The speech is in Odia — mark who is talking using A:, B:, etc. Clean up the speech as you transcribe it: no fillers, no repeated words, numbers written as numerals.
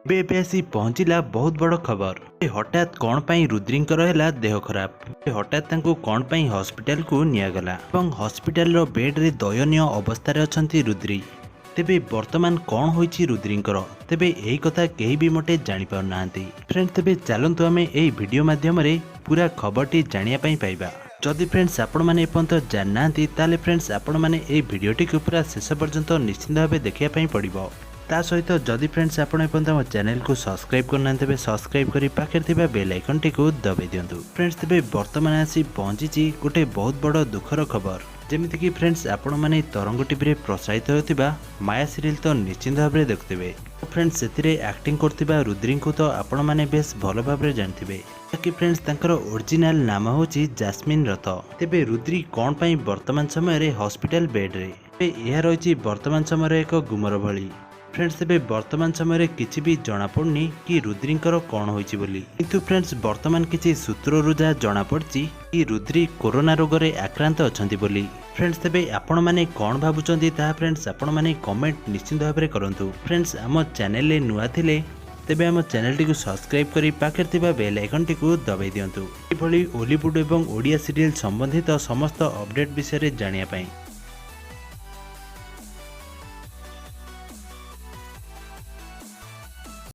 A: ଏବେ ଏବେ ଆସି ପହଞ୍ଚିଲା ବହୁତ ବଡ଼ ଖବର। ହଠାତ୍ କ'ଣ ପାଇଁ ରୁଦ୍ରୀଙ୍କର ହେଲା ଦେହ ଖରାପ? ହଠାତ୍ ତାଙ୍କୁ କ'ଣ ପାଇଁ ହସ୍ପିଟାଲକୁ ନିଆଗଲା ଏବଂ ହସ୍ପିଟାଲର ବେଡ୍ରେ ଦୟନୀୟ ଅବସ୍ଥାରେ ଅଛନ୍ତି ରୁଦ୍ରୀ? ତେବେ ବର୍ତ୍ତମାନ କ'ଣ ହୋଇଛି ରୁଦ୍ରୀଙ୍କର, ତେବେ ଏହି କଥା କେହି ବି ମୋଟେ ଜାଣିପାରୁନାହାନ୍ତି ଫ୍ରେଣ୍ଡ। ତେବେ ଚାଲନ୍ତୁ ଆମେ ଏହି ଭିଡ଼ିଓ ମାଧ୍ୟମରେ ପୁରା ଖବରଟି ଜାଣିବା ପାଇଁ ପାଇବା। ଯଦି ଫ୍ରେଣ୍ଡସ୍ ଆପଣମାନେ ଏପର୍ଯ୍ୟନ୍ତ ଜାଣିନାହାନ୍ତି, ତାହେଲେ ଫ୍ରେଣ୍ଡସ୍ ଆପଣମାନେ ଏହି ଭିଡ଼ିଓଟିକୁ ପୁରା ଶେଷ ପର୍ଯ୍ୟନ୍ତ ନିଶ୍ଚିନ୍ତ ଭାବେ ଦେଖିବା ପାଇଁ ପଡ଼ିବ। ତା ସହିତ ଯଦି ଫ୍ରେଣ୍ଡସ୍ ଆପଣ ଏପର୍ଯ୍ୟନ୍ତ ଆମ ଚ୍ୟାନେଲକୁ ସବସ୍କ୍ରାଇବ୍ କରିନାହାନ୍ତି, ତେବେ ସବସ୍କ୍ରାଇବ୍ କରି ପାଖରେ ଥିବା ବେଲ୍ ଆଇକନ୍ଟିକୁ ଦବାଇ ଦିଅନ୍ତୁ। ଫ୍ରେଣ୍ଡସ୍, ତେବେ ବର୍ତ୍ତମାନ ଆସି ପହଞ୍ଚିଛି ଗୋଟେ ବହୁତ ବଡ଼ ଦୁଃଖର ଖବର। ଯେମିତିକି ଫ୍ରେଣ୍ଡସ୍, ଆପଣମାନେ ତରଙ୍ଗ ଟିଭିରେ ପ୍ରସାରିତ ହେଉଥିବା ମାୟା ସିରିଏଲ୍ ତ ନିଶ୍ଚିନ୍ତ ଭାବରେ ଦେଖୁଥିବେ। ଫ୍ରେଣ୍ଡସ୍, ସେଥିରେ ଆକ୍ଟିଂ କରୁଥିବା ରୁଦ୍ରୀଙ୍କୁ ତ ଆପଣମାନେ ବେଶ ଭଲ ଭାବରେ ଜାଣିଥିବେ। ବାକି ଫ୍ରେଣ୍ଡସ୍, ତାଙ୍କର ଓରିଜିନାଲ ନାମ ହେଉଛି ଜାସ୍ମିନ୍ ରଥ। ତେବେ ରୁଦ୍ରୀ କ'ଣ ପାଇଁ ବର୍ତ୍ତମାନ ସମୟରେ ହସ୍ପିଟାଲ ବେଡ୍ରେ, ଏହା ରହିଛି ବର୍ତ୍ତମାନ ସମୟରେ ଏକ ଗୁମର ଭଳି। ଫ୍ରେଣ୍ଡସ୍, ତେବେ ବର୍ତ୍ତମାନ ସମୟରେ କିଛି ବି ଜଣାପଡ଼ୁନି କି ରୁଦ୍ରୀଙ୍କର କ'ଣ ହୋଇଛି ବୋଲି। କିନ୍ତୁ ଫ୍ରେଣ୍ଡସ୍, ବର୍ତ୍ତମାନ କିଛି ସୂତ୍ରରୁ ଯାହା ଜଣାପଡ଼ିଛି କି ରୁଦ୍ରୀ କୋରୋନା ରୋଗରେ ଆକ୍ରାନ୍ତ ଅଛନ୍ତି ବୋଲି। ଫ୍ରେଣ୍ଡସ୍, ତେବେ ଆପଣମାନେ କ'ଣ ଭାବୁଛନ୍ତି ତାହା ଫ୍ରେଣ୍ଡସ୍ ଆପଣମାନେ କମେଣ୍ଟ ନିଶ୍ଚିନ୍ତ ଭାବରେ କରନ୍ତୁ। ଫ୍ରେଣ୍ଡସ୍, ଆମ ଚ୍ୟାନେଲରେ ନୂଆ ଥିଲେ ତେବେ ଆମ ଚ୍ୟାନେଲଟିକୁ ସବସ୍କ୍ରାଇବ୍ କରି ପାଖରେ ଥିବା ବେଲ୍ ଆଇକନ୍ଟିକୁ ଦବାଇ ଦିଅନ୍ତୁ, ଏଭଳି ଓଲିଉଡ୍ ଏବଂ ଓଡ଼ିଆ ସିରିଏଲ୍ ସମ୍ବନ୍ଧିତ ସମସ୍ତ ଅପଡେଟ୍ ବିଷୟରେ ଜାଣିବା ପାଇଁ।